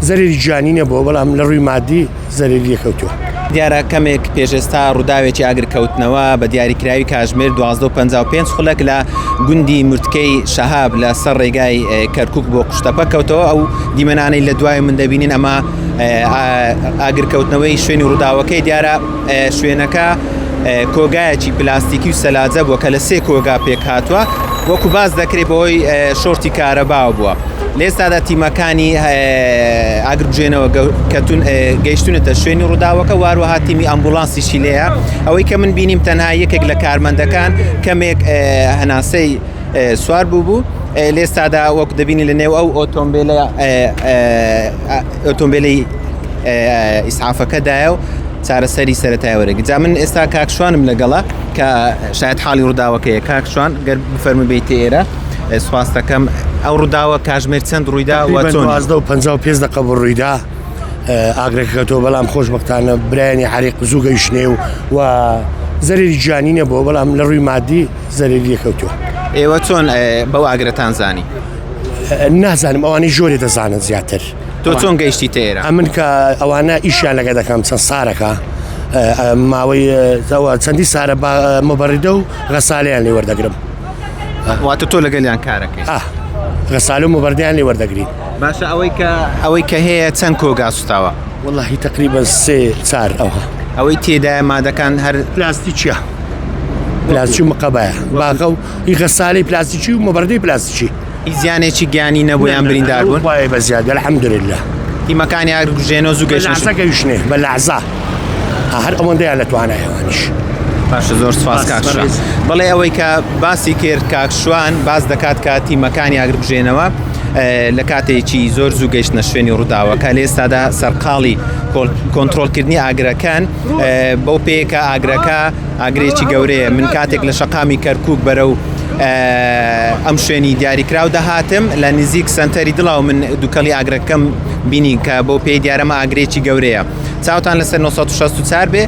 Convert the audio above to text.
زەرەری گیانی نەبووە بەڵام لە ڕووی مادی زەرەری لێکەوتووە. دیارە کەمێک پێش ئێستا ڕووداوێکی ئاگرکەوتنەوە بە دیاریکراوی کاژمێر 12:55 خولەک لە گوندی مورتکەی شەهاب لە سەر ڕێگای کەرکک بۆ قوشتەپە کەوتەوە ئەو دیمەنانەی لە دوای من دەبینین ئەمە ئاگرکەوتنەوەی شوێنی ڕووداوەکەی دیارە شوێنەکە کۆگایەکی پلاستیکی و سەلاجە بووە کە لە سێ کۆگا پێک هاتووە وەکو باس دەکرێت بەهۆی شۆرتی کارەباوە بووە لێستادا تیمەکانی ئاگربژێنەوە کەتون گەیشتونەتە شوێنی ڕووداوەکە واروەها تیمی ئەمبولانسیشی لێیە ئەوەی کە من بینیم تەنها یەکێک لە کارمەندەکان کەمێک هەناسەی سوار بوو بوو لێستادا وەک دەبینی لە نێو ئەو ئۆتۆمبیلە ئۆتۆمبیلی ئیسعافەکەدایە و چارەسەری سەرەتای وەرەگرت جا من ئێستا کاک شوانم لەگەڵە کە شاید حاڵی ڕووداوەکەیە کاک شوان گەر بفەرمووی بێیتە ئێرە سوپاس دەکەم ئەو ڕووداوە کاژمێر چەند ڕوویدا و تقریبا چۆن 12 و 55 دقە بوو ڕوویدا ئاگرەکە کەوتەوە بەڵام خۆشبەختانە برایانی حەریق زوو گەیشتنێ و و زەرەری گیانی نەبووە بەڵام لە ڕووی مادی زەرەری لێکەوتووە. ئێوە چۆن بەو ئاگرەتان زانی؟ نازانم ئەوانەی ژۆرێ دەزانن زیاتر. تۆ چۆن گەیشتیتە ئێرە؟ ئەمن کە ئەوانە ئیشیان لەگە دەکەم چەند سارەکە ماوەی چەندی سارە مبەڕیدە و غەسالیان لێ وەردەگرم. واتە تۆ لەگەلیان کارەکەی؟ غەسال و مبەردیان لێ وەردەگرین. باشە ئەوەی کە ئەوەی کە هەیە چەند کۆگا سوتاوە؟ وەڵاهی تقریبا سێ چار ئەوها. ئەوەی تێدایە مادەکان هەر پلاستیکیە پلاستیکی و مقەبایە باغە و ئی غەسالەی پلاستیکی و مبەردەی پلاستیکی. هیچ زیانێکی گیانی نەبوو یان بریندار بوون؟ خوایە بە زیاد الحمدلله. تیمەکانی ئاگرکوژێنەوە زوو گەیشتنە لەعزە گەیشتنێ بە لەعزە هەر ئەوەندەیان لە توانای ئەوانیش. باشە زۆر سپاس کاک شوان. بەڵێ ئەوەی کە باسی کرد کاک شوان باس دەکات کە تیمەکانی ئاگرکوژێنەوە لە کاتێکی زۆر زوو گەیشتنە شوێنی ڕووداوەکە لە ئێستادا سەرقاڵی کۆنترۆڵکردنی ئاگرەکان بەو پێیە کە ئاگرەکە ئاگرێکی گەورەیە من کاتێک لە شەقامی کەرکک بەرەو ئەم شوێنی دیاریکراو دەهاتم لە نزیک سنتەری دڵاو من دووکەڵی ئاگرەکەم بینی کە بۆ پێی دیارەمە ئاگرێکی گەورەیە چاوتان لەسەر 964 بێ.